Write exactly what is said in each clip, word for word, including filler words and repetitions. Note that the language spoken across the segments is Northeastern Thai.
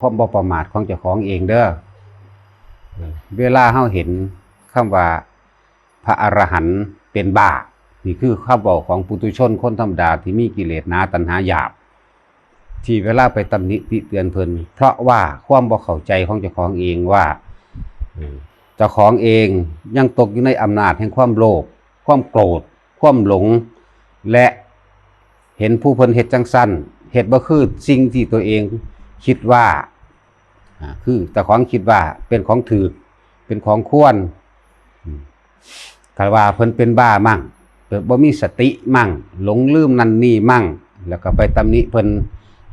ความบ่ประมาทของเจ้าของเองเด้อ เวลาเฮาเห็นคำว่าพระอรหันต์เป็นบ้า นี่คือคำเว้าของปุถุชนคนธรรมดาที่มีกิเลสหนาตัณหาหยาบ ที่เวลาไปตำหนิติเตือนเพิ่น เพราะว่าความบ่เข้าใจของเจ้าของเองว่า เออ เจ้าของเองยังตกอยู่ในอำนาจแห่งความโลภ ความโกรธ ความหลง และเห็นผู้เพิ่นเฮ็ดจั่งซั้น เฮ็ดบ่คือสิ่งที่ตัวเองคิดว่า อ่า คือเจ้าของคิดว่าเป็นของถูก เป็นของควร อืม ถ้าว่าเพิ่นเป็นบ้ามั่ง เพิ่นบ่มีสติมั่ง หลงลืมนั่นนี่มั่ง แล้วก็ไปตำหนิเพิ่น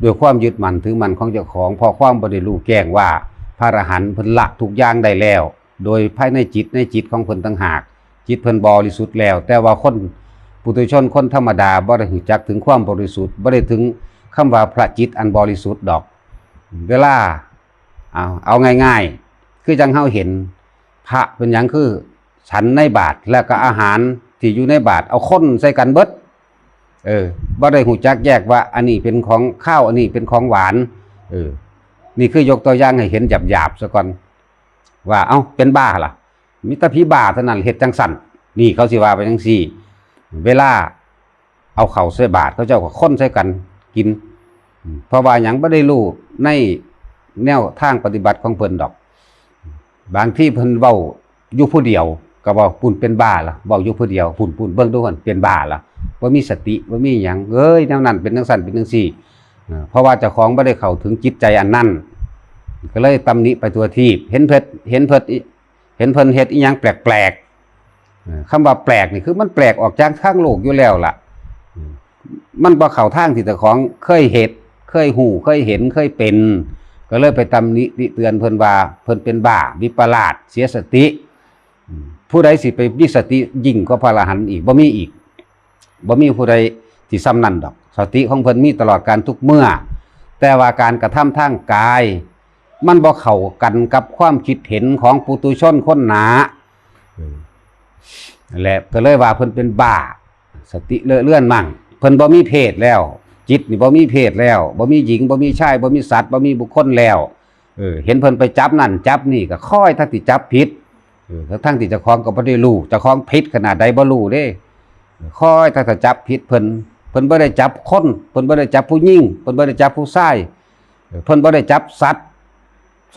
ด้วยความยึดมั่นถือมั่นของเจ้าของ เพราะความบ่ได้รู้แจ้งว่าพระอรหันต์เพิ่นละทุกอย่างได้แล้ว โดยภายในจิต ในจิตของเพิ่นต่างหาก จิตเพิ่นบริสุทธิ์แล้ว แต่ว่าคนปุถุชนคนธรรมดาบ่ได้รู้จักถึงความบริสุทธิ์ บ่ได้ถึงคำว่าพระจิตอันบริสุทธิ์ดอก เวลา เอา เอาง่ายๆ คือจั่งเฮาเห็นพระเป็นหยังคือฉันในบาตร แล้วก็อาหารที่อยู่ในบาตรเอาคนใส่กันเบิด เออ บ่ได้รู้จักแยกว่าอันนี้เป็นของคาว อันนี้เป็นของหวาน เออ นี่คือยกตัวอย่างให้เห็นหยาบๆ ซะก่อน ว่า เอ้า เป็นบ้าล่ะ มีแต่ผีบ้าเท่านั้นเฮ็ดจั่งซั้น นี่เขาสิว่าไปจั่งซี้ เวลาเอาเข้าใส่บาตร เขาเจ้าก็คนใส่กันกิน เพราะว่าหยัง บ่ได้รู้ในแนวทางปฏิบัติของเพิ่นดอก บางทีเพิ่นเว้าอยู่ผู้เดียว ก็เว้า "ปุ้นเป็นบ้าละ เว้าอยู่ผู้เดียว ปุ้น ปุ้น เบิ่งดูหั่น เป็นบ้าละ บ่มีสติ บ่มีหยัง เอ้ย แนวนั้นเป็นจั่งซั้น เป็นจั่งซี้" เออ เพราะว่าเจ้าของบ่ได้เข้าถึงจิตใจอันนั้น ก็เลยตำหนิไปทั่วทีป เห็นเพิ่น เห็นเพิ่น เห็นเพิ่นเฮ็ดอิหยังแปลกๆ เออ คำว่าแปลกนี่คือมันแปลกออกจากทางโลกอยู่แล้วล่ะ อืม มันบ่เข้าทางที่เจ้าของเคยเฮ็ด เคยฮู้ เคยเห็น เคยเป็น ก็เลยไปตำหนิติเตือนเพิ่นว่าเพิ่นเป็นบ้า วิปลาส เสียสติ อืม ผู้ใดสิไปมีสติยิ่งกว่าพระอรหันต์อีก บ่มีอีก บ่มีผู้ใดที่ส่ำนั้นดอก สติของเพิ่นมีตลอดกาลทุกเมื่อ แต่ว่าการกระทำทางกาย มันบ่เข้ากันกับความคิดเห็นของปุถุชนคนหนา เออ และก็เลยว่าเพิ่นเป็นบ้า สติเลอะเลือนมั่ง เพิ่นบ่มีเพศแล้ว จิตนี่บ่มีเพศแล้ว บ่มีหญิง บ่มีชาย บ่มีสัตว์ บ่มีบุคคลแล้ว เออ เห็นเพิ่นไปจับนั่นจับนี่ ก็คอยทั้งที่จับผิด เออ ทั้งที่เจ้าของก็บ่ได้รู้ เจ้าของผิดขนาดใดบ่รู้เด้ คอยทั้งที่จับผิดเพิ่น เพิ่นบ่ได้จับคน เพิ่นบ่ได้จับผู้หญิง เพิ่นบ่ได้จับผู้ชาย เออ เพิ่นบ่ได้จับสัตว์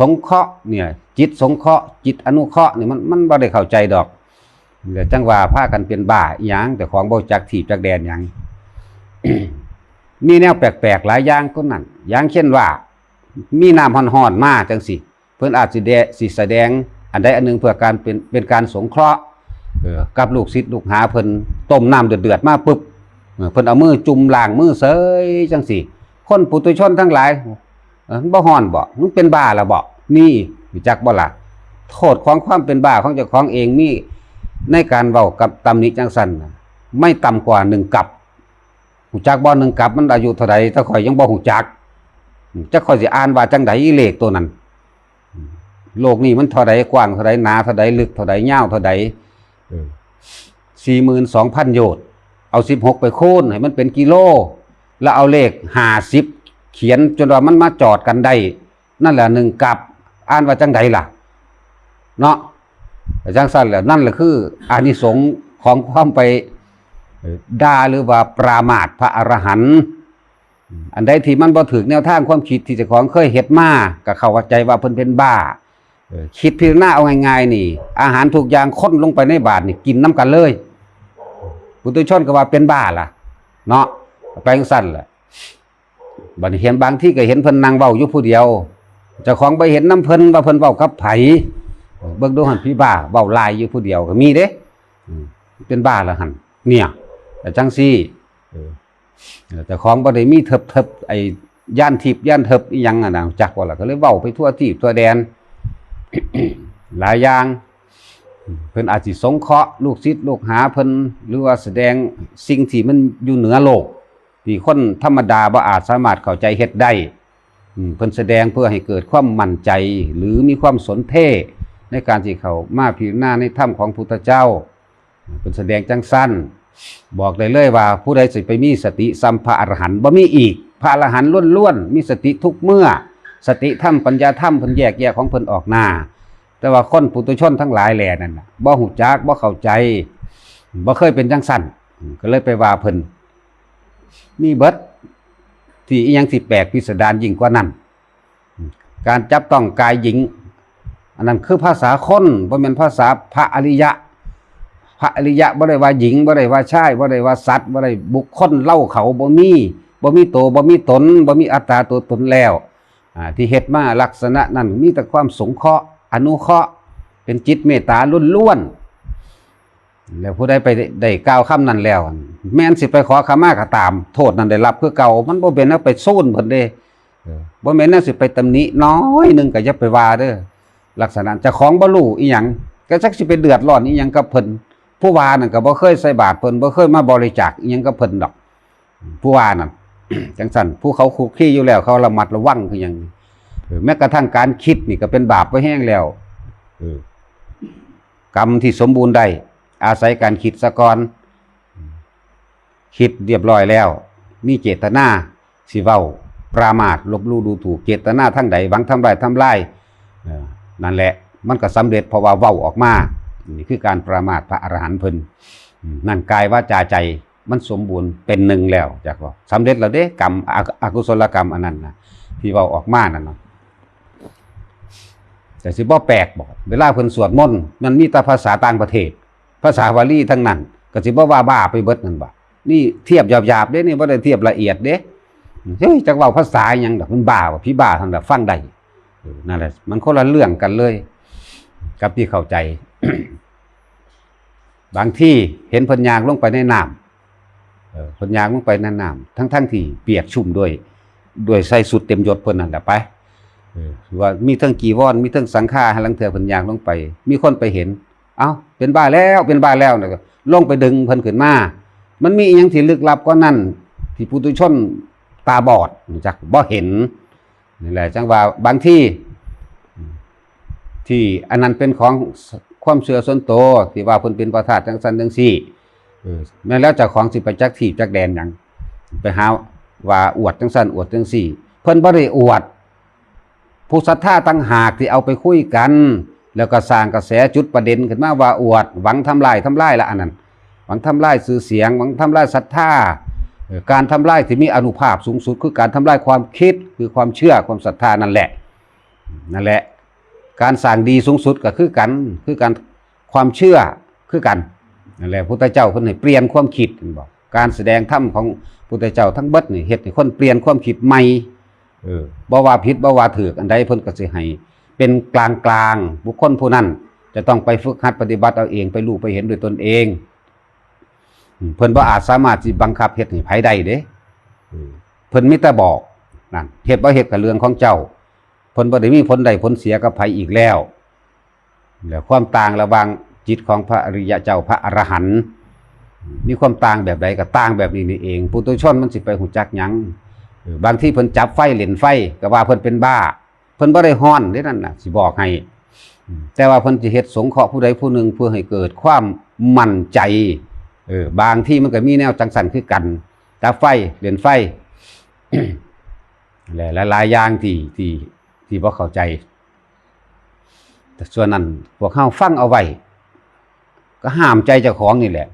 สงเคราะห์เนี่ย จิตสงเคราะห์ จิตอนุเคราะห์นี่ มัน มันบ่ได้เข้าใจดอก เดี๋ยวจั่งว่าพากันเป็นบ้าอิหยัง เจ้าของบ่จักที่จักแดนหยัง มีแนวแปลกๆ หลายอย่างคนนั้น อย่างเช่นว่า มีน้ำร้อนๆ มาจั่งซี้ เพิ่นอาจสิแดะ สิแสดงอันใดอันหนึ่งเพื่อการเป็น เป็นการสงเคราะห์ เออ กับลูกศิษย์ลูกหาเพิ่น ต้มน้ำเดือดๆ มาปุ๊บ เออ เพิ่นเอามือจุ่มล้างมือเสยจั่งซี้ คนปุถุชนทั้งหลาย เออ มันบ่ฮ้อนบ่ มึงเป็นบ้าแล้วบ่ นี่ รู้จักบ่ล่ะ โทษของความเป็นบ้าของเจ้าของเองมีในการเว้ากับตำหนิจั่งซั่นน่ะ ไม่ต่ำกว่าหนึ่งกัป รู้จักบ่ หนึ่งกัปมันอายุเท่าใด แต่ข้อยยังบ่รู้จัก จักข้อยสิอ่านว่าจั่งใด เลขตัวนั้น โลกนี้มันเท่าใด กว้างเท่าใด หนาเท่าใด ลึกเท่าใด ยาวเท่าใด เออ สี่หมื่นสองพันโยชน์ เอาสิบหกไปคูณให้มันเป็นกิโล แล้วเอาเลขห้าสิบเขียนจนว่ามันมาจอดกันได้ นั่นแหละหนึ่งกัป อ่านว่าจั่งใดล่ะ เนาะ จั่งซั่นแหละ นั่นแหละคืออานิสงส์ของความไป เอ่อ ด่าหรือว่าปรามาสพระอรหันต์ อันใดที่มันบ่ถูกแนวทางความคิดที่เจ้าของเคยเฮ็ดมา ก็เข้าใจว่าเพิ่นเป็นบ้า เออ คิดพิจารณาเอาง่ายๆ นี่ อาหารทุกอย่างคนลงไปในบาตรนี่กินนำกันเลย ปุถุชนก็ว่าเป็นบ้าล่ะ เนาะ ไปจั่งซั่นแหละ บัดนี้เห็น บางทีก็เห็นเพิ่นนั่งเว้าอยู่ผู้เดียว เจ้าของบ่เห็นนำเพิ่นว่าเพิ่นเว้ากับไผ เบิ่งดูหั่น ผีบ้าเว้าลายอยู่ผู้เดียวก็มีเด้ อืม เป็นบ้าแล้วหั่น เนี่ย แต่จั่งซี่ เออ เจ้าของบ่ได้มีเทิบๆ ไอ้ยานทิพย์ยานเทิบอีหยังอะนะ จักว่าล่ะ ก็เลยเว้าไปทั่วทีปทั่วแดน หลายอย่าง เพิ่นอาจสิสงเคราะห์ลูกศิษย์ลูกหาเพิ่น หรือว่าแสดงสิ่งที่มันอยู่เหนือโลก ที่คนธรรมดาบ่อาจสามารถเข้าใจเฮ็ดได้ อืม เพิ่นแสดงเพื่อให้เกิดความมั่นใจ หรือมีความสนเท่ในการที่เข้ามาพิจารณาในธรรมของพุทธเจ้า เพิ่นแสดงจั่งซั่น บอกได้เลยว่าผู้ใดสิไปมีสติส่ำพระอรหันต์ บ่มีอีก พระอรหันต์ล้วนๆ มีสติทุกเมื่อ สติธรรมปัญญาธรรมเพิ่นแยกแยะของเพิ่นออกหน้า แต่ว่าคนปุถุชนทั้งหลายแหล่นั่นน่ะบ่ฮู้จักบ่เข้าใจ บ่เคยเป็นจังซั่น ก็เลยไปว่าเพิ่น มีเบิด ที่อีหยังที่แปลกพิสดารยิ่งกว่านั้น การจับต้องกายหญิง อันนั้นคือภาษาคน บ่แม่นภาษาพระอริยะ พระอริยะบ่ได้ว่าหญิง บ่ได้ว่าชาย บ่ได้ว่าสัตว์ บ่ได้บุคคลเฮาเขา บ่มี บ่มีโต บ่มีตน บ่มีอัตตาตัวตนแล้ว อ่า ที่เฮ็ดมาลักษณะนั้นมีแต่ความสงเคราะห์ อนุเคราะห์ เป็นจิตเมตตาล้วนๆ แล้วผู้ใดไปได้กล่าวคำนั้นแล้ว แม่นสิไปขอขมาก็ตาม โทษนั้นได้รับคือเก่า มันบ่แม่นเอาไปซูนเพิ่นเด้ เออ บ่แม่นแนวสิไปตำหนิน้อยหนึ่งก็อย่าไปว่าเด้อ ลักษณะเจ้าของบ่รู้อีหยัง ก็จักสิไปเดือดร้อนอีหยังกับเพิ่น ผู้ว่านั่นก็บ่เคยใส่บาตรเพิ่น บ่เคยมาบริจาคอีหยังกับเพิ่นดอก ผู้ว่านั่น จังซั่น ผู้เขาคุกคีอยู่แล้ว เขาระมัดระวังคือหยัง เออ แม้กระทั่งการคิดนี่ก็เป็นบาปไปแฮงแล้ว เออ กรรมที่สมบูรณ์ได้ อาศัยการคิดซะก่อน คิดเรียบร้อยแล้ว มีเจตนาสิเว้า ปรามาส ลบหลู่ดูถูก เจตนาทางใด หวังทำลาย ทำลาย เออ นั่นแหละ มันก็สำเร็จ เพราะว่าเว้าออกมา นี่คือการปรามาสพระอรหันต์เพิ่น อืม นั่นกายวาจาใจ มันสมบูรณ์เป็นหนึ่งแล้ว จักว่าสำเร็จแล้วเด้ กรรม อ- อกุศลกรรมอันนั้นนะ ที่เว้าออกมานั่นเนาะ แต่สิบ่แปลกบ่ เวลาเพิ่นสวดมนต์ มันมีแต่ภาษาต่างประเทศ ภาษาบาลีทั้งนั้น ก็สิบ่ว่าบ้าไปเบิดนั่นบ่ นี่เทียบหยาบๆเด้ นี่บ่ได้เทียบละเอียดเด้ เฮ้ย จักเว้าภาษาหยังดอก มันบ้าบ่ ผีบ้าเท่านั้นล่ะฟังได้ เออ นั่นแหละ มันคนละเรื่องกันเลย กับที่เข้าใจ บางทีเห็นเพิ่นย่างลงไปในน้ำ เออ เพิ่นย่างลงไปในน้ำ ทั้งๆที่เปียกชุ่มด้วย ด้วยใส่ชุดเต็มยศเพิ่นนั่นแหละไป เออ ว่ามีทั้งจีวร มีทั้งสังฆา หาลางเทื่อเพิ่นย่างลงไป มีคนไปเห็น เอ้า เป็นบ้าแล้ว เป็นบ้าแล้ว แล้วก็ลงไปดึงเพิ่นขึ้นมา มันมีอิหยังที่ลึกลับกว่านั้น ที่ปุถุชนตาบอดจักบ่เห็น นี่แหละ จังว่าบางที ที่อันนั้นเป็นของความเชื่อส่วนตัว ที่ว่าเพิ่นเป็นพระธาตุจังซั่นจังซี่ เออ แม่นแล้วเจ้าของสิไปจักที่จักแดนหยัง ไปหาว่าอวดจังซั่นอวดจังซี่ เพิ่นบ่ได้อวด ผู้ศรัทธาต่างหากที่เอาไปคุยกัน แล้วก็สร้างกระแสจุดประเด็นขึ้นมาว่าอวด หวังทำลาย ทำลายละอันนั้น หวังทำลายชื่อเสียง หวังทำลายศรัทธา เอ่อ การทำลายที่มีอานุภาพสูงสุด คือการทำลายความคิด คือความเชื่อ ความศรัทธานั่นแหละ นั่นแหละ การสร้างดีสูงสุดก็คือกัน คือการ ความเชื่อคือกัน นั่นแหละ พุทธเจ้าเพิ่นให้เปลี่ยนความคิด เห็นบ่ การแสดงธรรมของพุทธเจ้าทั้งเบิดนี่ เฮ็ดให้คนเปลี่ยนความคิดใหม่ เออ บ่ว่าผิดบ่ว่าถูกอันใด เพิ่นก็สิให้เป็นกลางๆ บุคคลผู้นั้นจะต้องไปฝึกหัดปฏิบัติเอาเอง ไปรู้ไปเห็นด้วยตนเอง อืม เพิ่นบ่อาจสามารถสิบังคับเฮ็ดให้ไผได้เด้ เออ เพิ่นมีแต่บอก นั่น เฮ็ดบ่เฮ็ดก็เรื่องของเจ้า เพิ่นบ่ได้มีผลได้ผลเสียกับไผอีกแล้ว แล้วความต่างระหว่างจิตของพระอริยะเจ้า พระอรหันต์ มีความต่างแบบใดก็ต่างแบบนี้นี่เอง ปุถุชนมันสิไปฮู้จักหยัง เออ บางทีเพิ่นจับไฟเล่นไฟก็ว่าเพิ่นเป็นบ้า เพิ่นบ่ได้ฮ้อนเด้นั่นน่ะ สิบอกให้ อืม แต่ว่าเพิ่นสิเฮ็ดสงเคราะห์ผู้ใดผู้หนึ่งเพื่อให้เกิดความมั่นใจ เออ บางทีมันก็มีแนวจังซั่นคือกัน จับไฟเล่นไฟ และหลายๆอย่างที่ ที่ ที่บ่เข้าใจ แต่ส่วนนั้นพวกเฮาฟังเอาไว้ ก็ห้ามใจเจ้าของนี่แหละ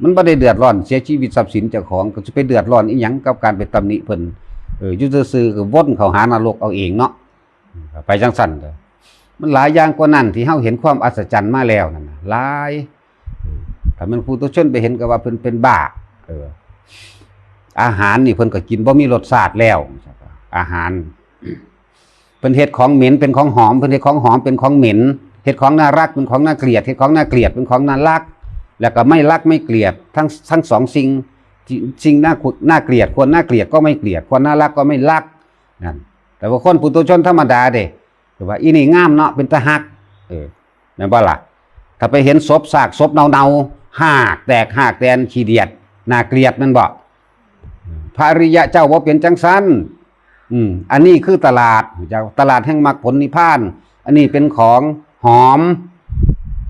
มันบ่ได้เดือดร้อนเสียชีวิตทรัพย์สินเจ้าของ ก็สิไปเดือดร้อนอีหยังกับการไปตำหนิเพิ่น เออ อยู่ซื่อๆก็วนเข้าหานรกเอาเองเนาะ ไปจังซั่นเด้อ มันหลายอย่างกว่านั้นที่เฮาเห็นความอัศจรรย์มาแล้วนั่นน่ะ หลาย เออ ถ้าแม่นปุถุชนไปเห็นก็ว่าเพิ่นเป็นบ้า เออ อาหารนี่เพิ่นก็กินบ่มีรสชาติแล้ว อาหาร เพิ่นเฮ็ดของเหม็นเป็นของหอม เพิ่นเฮ็ดของหอมเป็นของเหม็น เฮ็ดของน่ารักเป็นของน่าเกลียด เฮ็ดของน่าเกลียดเป็นของน่ารัก แล้วก็ไม่รักไม่เกลียด ทั้ง ทั้งสองสิ่ง ที่ สิ่งน่าคุ- น่าเกลียด ควรน่าเกลียดก็ไม่เกลียด ควรน่ารักก็ไม่รัก นั่น แต่ว่าคนปุถุชนธรรมดาเด้ คือว่าอีนี่งามเนาะ เป็นตาฮัก เออ แม่นบ่ล่ะ ถ้าไปเห็นศพ ซากศพเน่าๆ ฮากแตกฮากแตน ขี้เดียด น่าเกลียดแม่นบ่ พระอริยะเจ้าบ่เป็นจังซั่น อืม อันนี้คือตลาด เจ้า ตลาดแห่งมรรคผลนิพพาน อันนี้เป็นของหอม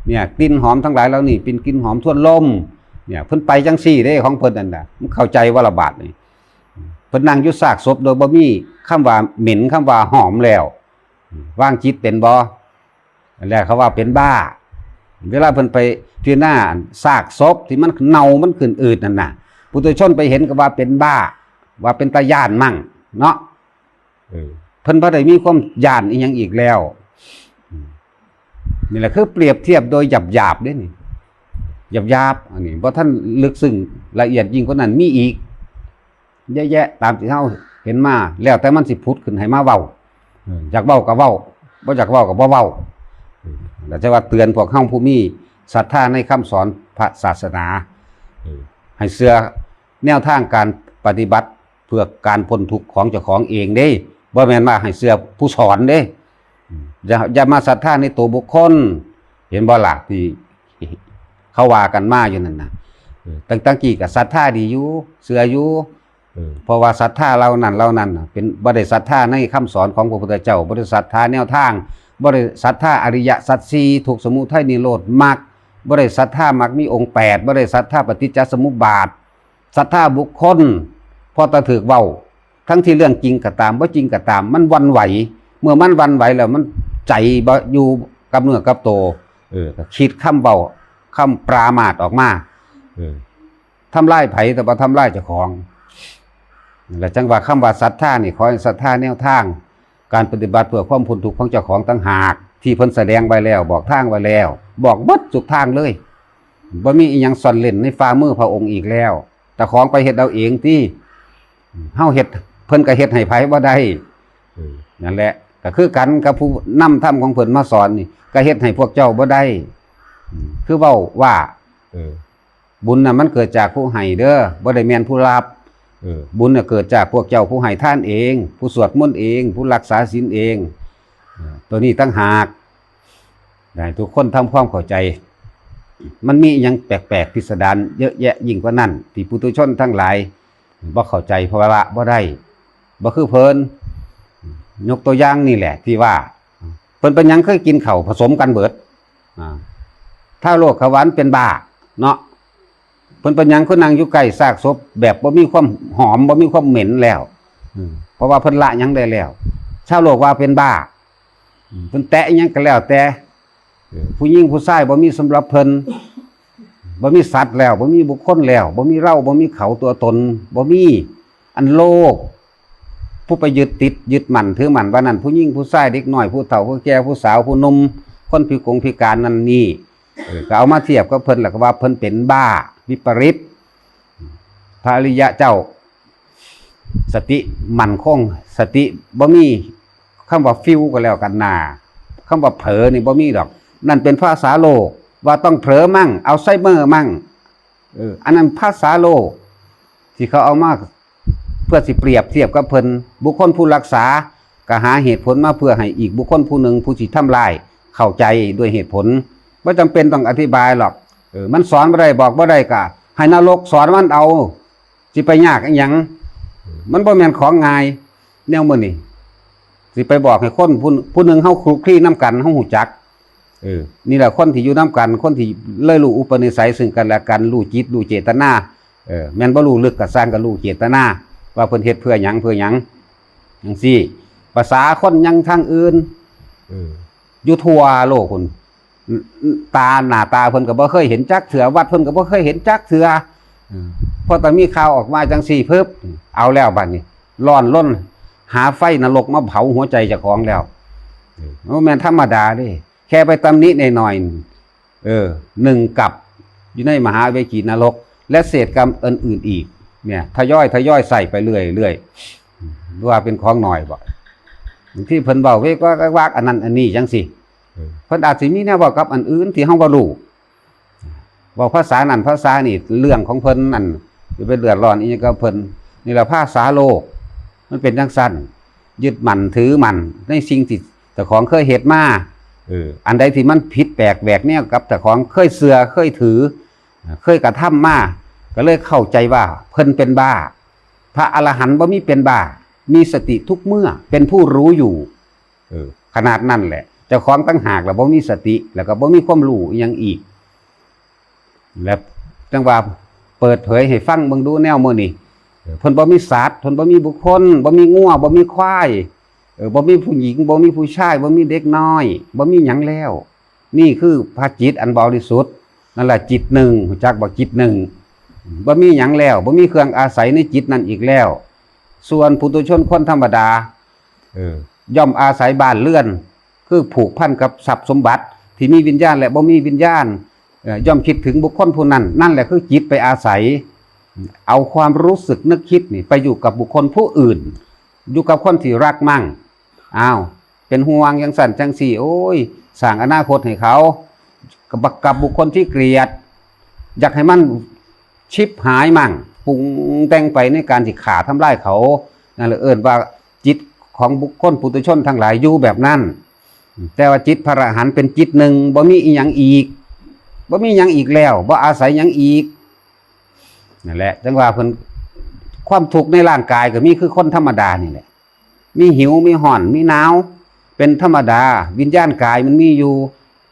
เนี่ย กลิ่นหอมทั้งหลายเหล่านี้เป็นกลิ่นหอมทวนลม เนี่ย เพิ่นไปจังซี่เด้ ของเพิ่นนั่นน่ะ มันเข้าใจบ่ละบาดนี่ เพิ่นนั่งอยู่ซากศพโดยบ่มี คำว่าเหม็น คำว่าหอมแล้ว วางจิตเป็นบ่ แล้วเขาว่าเป็นบ้า เวลาเพิ่นไปพิจารณาซากศพที่มันเน่ามันขึ้นอืดนั่นน่ะ ปุถุชนไปเห็นก็ว่าเป็นบ้า ว่าเป็นตาย้านมั่งเนาะ เออ เพิ่นบ่ได้มีความย้านอีหยังอีกแล้ว อืม นี่แหละคือเปรียบเทียบโดยหยาบๆเด้นี่ หยาบๆ อันนี้บ่ทันลึกซึ้งละเอียดยิ่งกว่านั้นมีอีก เยอะแยะตามที่เฮาเห็นมา แล้วแต่มันสิผุดขึ้นให้มาเว้า เออ อยากเว้าก็เว้า บ่อยากเว้าก็บ่เว้า เออ แล้วจะว่าเตือนพวกเฮาผู้มีศรัทธาในคำสอนพระศาสนา เออ ให้เชื่อแนวทางการปฏิบัติเพื่อการพ้นทุกข์ของเจ้าของเองเด้ บ่แม่นว่าให้เชื่อผู้สอนเด้ อย่า อย่ามาศรัทธาในตัวบุคคล เห็นบ่ล่ะที่เขาว่ากันมาอยู่นั่นน่ะ เออ ตั้ง ตั้งกี้ก็ศรัทธาดีอยู่ เชื่ออยู่ เออ เพราะว่าศรัทธาเหล่านั้นเหล่านั้นน่ะ เป็น บ่ได้ศรัทธาในคำสอนของพระพุทธเจ้า บ่ได้ศรัทธาแนวทาง บ่ได้ศรัทธาอริยสัจสี่ ทุกข์ สมุทัย นิโรธ มรรค บ่ได้ศรัทธามรรคมีองค์แปด บ่ได้ศรัทธาปฏิจจสมุปบาท ศรัทธาบุคคล พอตะถืกเว้า ทั้งที่เรื่องจริงก็ตาม บ่จริงก็ตาม มันหวั่นไหว เมื่อมันหวั่นไหวแล้วมันใจบ่อยู่กับเนื้อกับตัว เออ ก็คิดคำเว้า คำปรามาสออกมา เออ ทำลายไผแต่บ่ทำลายเจ้าของ นั่นแหละจั่งว่าคำว่าศรัทธานี่ ขอให้ศรัทธาแนวทาง การปฏิบัติเพื่อความพ้นทุกข์ของเจ้าของต่างหาก ที่เพิ่นแสดงไว้แล้ว บอกทางไว้แล้ว บอกเบิดทุกทางเลย บ่มีอีหยังซ่อนเร้นในฝ่ามือพระองค์อีกแล้ว เจ้าของไปเฮ็ดเอาเองติ เฮาเฮ็ด เพิ่นก็เฮ็ดให้ไผบ่ได้ เออ นั่นแหละ ก็คือกันกับผู้นำธรรมของเพิ่นมาสอนนี่ ก็เฮ็ดให้พวกเจ้าบ่ได้ อืม คือเว้าว่า เออ บุญน่ะมันเกิดจากผู้ให้เด้อ บ่ได้แม่นผู้รับ เออ บุญน่ะเกิดจากพวกเจ้าผู้ให้ทานเอง ผู้สวดมนต์เอง ผู้รักษาศีลเอง เออ ตัวนี้ต่างหาก ให้ทุกคนทำความเข้าใจ มันมีอิหยังแปลกๆพิสดารเยอะแยะยิ่งกว่านั้น ที่ปุถุชนทั้งหลายบ่เข้าใจ เพราะว่าละบ่ได้ บ่คือเพิ่น ยกตัวอย่างนี่แหละที่ว่า เพิ่นเป็นหยังคือกินข้าวผสมกันเบิด อ่า ถ้าโรคขาวหวานเป็นบ้าเนาะ เพิ่นเป็นหยังคือนั่งอยู่ใกล้ซากศพแบบบ่มีความหอม บ่มีความเหม็นแล้ว อืม เพราะว่าเพิ่นละหยังได้แล้ว ชาวโลกว่าเป็นบ้า อืม เพิ่นแตะอิหยังก็แล้วแต่ เออ ผู้หญิงผู้ชายบ่มีสำหรับเพิ่น บ่มีสัตว์แล้ว บ่มีบุคคลแล้ว บ่มีเรา บ่มีเขาตัวตน บ่มี อันโลก ผู้ไปยึดติดยึดมั่นถือมั่นว่านั่น ผู้หญิงผู้ชาย เด็กน้อย ผู้เฒ่าผู้แก่ ผู้สาวผู้หนุ่ม คนพิกลพิการนั่นนี่ เออ ก็เอามาเทียบกับเพิ่น แล้วก็ว่าเพิ่นเป็นบ้าวิปริต พระอริยะเจ้า สติมั่นคง สติบ่มีคำว่าฟิวก็แล้วกันนา คำว่าเผลอนี่บ่มีดอก นั่นเป็นภาษาโลก ว่าต้องเผลอมั่ง อัลไซเมอร์มั่ง เออ อันนั้นภาษาโลก ที่เขาเอามาเพื่อสิเปรียบเทียบกับเพิ่น บุคคลผู้รักษาก็หาเหตุผลมาเพื่อให้อีกบุคคลผู้หนึ่งผู้สิทำลายเข้าใจด้วยเหตุผล บ่จำเป็นต้องอธิบายหรอก เออ มันสอนบ่ได้บอกบ่ได้ก็ให้นรกสอนมันเอา สิไปยากอิหยัง มันบ่แม่นของง่าย แนวมื้อนี้ สิไปบอกให้คนผู้ ผู้หนึ่งเฮาคลุกคลีนำกัน เฮาฮู้จัก เออ นี่แหละคนที่อยู่นำกัน คนที่เลยรู้อุปนิสัยซึ่งกันและกัน รู้จิต รู้เจตนา เออ แม่นบ่รู้ลึกก็ซ่าง ก็รู้เจตนา ว่าเพิ่นเฮ็ดเพื่อหยัง เพื่อหยัง จั่งซี้ ภาษาคนยังทางอื่น เออ อยู่ทั่วโลกพุ้น ตา หน้าตาเพิ่นก็บ่เคยเห็นจักเทื่อ วัดเพิ่นก็บ่เคยเห็นจักเทื่อ อืม พอแต่มีข่าวออกมาจั่งซี้ปึ๊บ เอาแล้วบัดนี้ ร้อนรน หาไฟนรกมาเผาหัวใจเจ้าของแล้ว เออ บ่แม่นธรรมดาเด้ แค่ไปตำหนิหน่อยๆ เออ หนึ่งกับ อยู่ในมหาเวจีนรก และเศษกรรมอื่นๆอีก เนี่ย ทยอย ทยอยใส่ไปเรื่อยๆ ว่าเป็นของน้อยบ่ บางทีเพิ่นเว้าเวกวักวักอันนั้นอันนี้จั่งซี้ เออ เพิ่นอาจสิมีแนวเว้ากับอันอื่นที่เฮาบ่รู้ เว้าภาษานั่นภาษานี่ เรื่องของเพิ่นนั่น สิไปเดือดร้อนอีหยังกับเพิ่น นี่ล่ะภาษาโลก มันเป็นจั่งซั้น ยึดมั่นถือมั่นในสิ่งที่เจ้าของเคยเฮ็ดมา เออ อันใดที่มันผิดแปลกแหวกแนวกับเจ้าของเคยเชื่อเคยถือ เคยกระทำมา ก็เลยเข้าใจว่าเพิ่นเป็นบ้า พระอรหันต์บ่มีเป็นบ้า มีสติทุกเมื่อ เป็นผู้รู้อยู่ เออ ขนาดนั้นแหละ เจ้าของต่างหากล่ะบ่มีสติ แล้วก็บ่มีความรู้อิหยังอีก และจั่งว่าเปิดเผยให้ฟังเบิ่งดูแนวมื้อนี้ เพิ่นบ่มีสัตว์ เพิ่นบ่มีบุคคล บ่มีงัว บ่มีควาย เออ บ่มีผู้หญิง บ่มีผู้ชาย บ่มีเด็กน้อย บ่มีหยังแล้ว นี่คือพระจิตอันบริสุทธิ์ นั่นแหละจิตหนึ่ง รู้จักบ่ จิตหนึ่ง บ่มีหยังแล้ว บ่มีเครื่องอาศัยในจิตนั้นอีกแล้ว ส่วนปุถุชนคนธรรมดา เออ ย่อมอาศัยบ้านเรือน คือผูกพันกับทรัพย์สมบัติที่มีวิญญาณและบ่มีวิญญาณ เอ่อย่อมคิดถึงบุคคลผู้นั้น นั่นแหละคือจิตไปอาศัย เอาความรู้สึกนึกคิดนี่ไปอยู่กับบุคคลผู้อื่น อยู่กับคนที่รักมั่ง อ้าว เป็นห่วงจังซั่นจังซี่ โอ้ย สร้างอนาคตให้เขา กับกับบุคคลที่เกลียด อยากให้มันชิบหายมั่ง ปรุงแต่งไปในการสิฆ่าทำลายเขา นั่นแหละเอิ้นว่าจิตของบุคคลปุถุชนทั้งหลายอยู่แบบนั้น แต่ว่าจิตพระอรหันต์เป็นจิตหนึ่ง บ่มีอีหยังอีก บ่มีหยังอีกแล้ว บ่อาศัยหยังอีก นั่นแหละ จังว่าเพิ่น ความทุกข์ในร่างกายก็มีคือคนธรรมดานี่แหละ มีหิว มีฮ้อน มีหนาว เป็นธรรมดา วิญญาณกายมันมีอยู่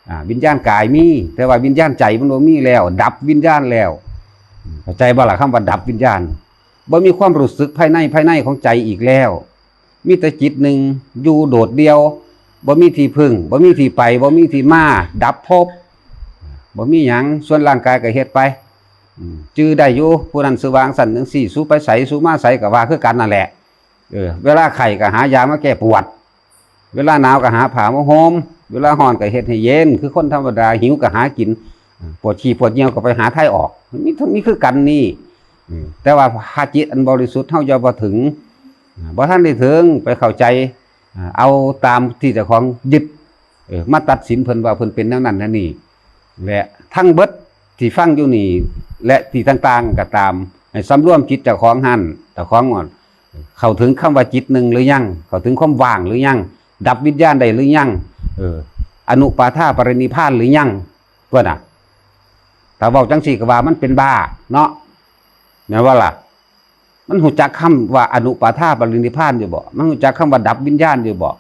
อ่า วิญญาณกายมี แต่ว่าวิญญาณใจมันบ่มีแล้ว ดับวิญญาณแล้ว เข้าใจบ่ล่ะ คำว่าดับวิญญาณ บ่มีความรู้สึกภายใน ภายในของใจอีกแล้ว มีแต่จิตหนึ่ง อยู่โดดเดี่ยว บ่มีที่พึ่ง บ่มีที่ไป บ่มีที่มา ดับภพ บ่มีหยัง ส่วนร่างกายก็เฮ็ดไป อืม จื่อได้อยู่ ผู้นั้นชื่อว่าจั่งซั่นจั่งซี่ สูไปไส สูมาไสก็ว่าคือกันนั่นแหละ เออ เวลาไข้ก็หายามาแก้ปวด เวลาหนาวก็หาผ้ามาห่ม เวลาฮ้อนก็เฮ็ดให้เย็น คือคนธรรมดา หิวก็หากิน ปวดขี้ปวดเยี่ยวก็ไปหาทางออก มีเท่านี้คือกันนี่ อืม แต่ว่าพระจิตอันบริสุทธิ์เฮายังบ่ถึง อ่า บ่ทันได้ถึง ไปเข้าใจ อ่า เอาตามที่เจ้าของยึด เออ มาตัดสินเพิ่นว่าเพิ่นเป็นแนวนั้นแนวนี้ และทั้งเบิดที่ฟังอยู่นี่ และที่ต่างๆก็ตาม ให้สำรวมจิตเจ้าของหั่น เจ้าของว่าเข้าถึงคำว่าจิตหนึ่งหรือยัง เข้าถึงความว่างหรือยัง ดับวิญญาณได้หรือยัง เออ อนุปาทาปรินิพพานหรือยัง เพิ่นน่ะ ถ้าเว้าจังซี่ก็ว่ามันเป็นบ้าเนาะ แม่นบ่ล่ะ มันรู้จักคำว่าอนุปาทาปรินิพพานอยู่บ่ มันรู้จักคำว่าดับวิญญาณอยู่บ่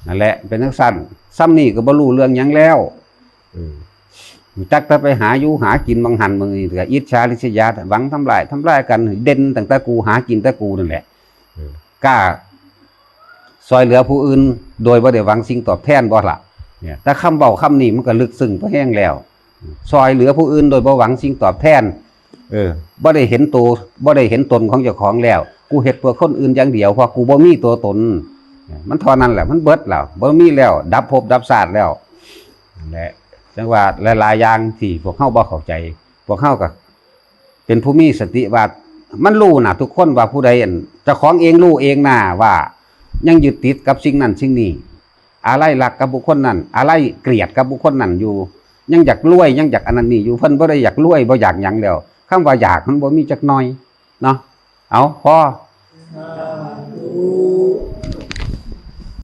นั่นแหละ เป็นจั่งซั่น ส่ำนี้ก็บ่รู้เรื่องหยังแล้ว เออ รู้จักแต่ไปหาอยู่หากินหม่องหั่นหม่องนี่ ก็อิจฉาริษยา หวังทำลาย ทำลายกัน เด่นตั้งแต่กู หากินแต่กูนั่นแหละ เออ กล้าซ่อยเหลือผู้อื่น โดยบ่ได้หวังสิ่งตอบแทนบ่ล่ะ เนี่ย แต่คำเว้าคำนี้มันก็ลึกซึ้งพอแฮงแล้ว ซ่อยเหลือผู้อื่นโดยบ่หวังสิ่งตอบแทน เออ บ่ได้เห็นตัว บ่ได้เห็นตนของเจ้าของแล้ว กูเฮ็ดเพื่อคนอื่นอย่างเดียว เพราะกูบ่มีตัวตน มันเท่านั้นแหละ มันเบิดแล้ว บ่มีแล้ว ดับภพดับชาติแล้ว นั่นแหละ จั่งว่าหลายๆอย่างที่พวกเฮาบ่เข้าใจ พวกเฮาก็เป็นผู้มีสติว่า มันรู้น่ะ ทุกคนว่าผู้ใด อัน เจ้าของเองรู้เองน่ะว่า ยังยึดติดกับสิ่งนั้นสิ่งนี้ อาลัยรักกับบุคคลนั้น อาลัยเกลียดกับบุคคลนั้นอยู่ ยังอยากรวย ยังอยากอันนั้นนี่อยู่ เพิ่นบ่ได้อยากรวย บ่อยากหยังแล้ว คำว่าอยากมันบ่มีจักหน่อยเนาะ เอา พอ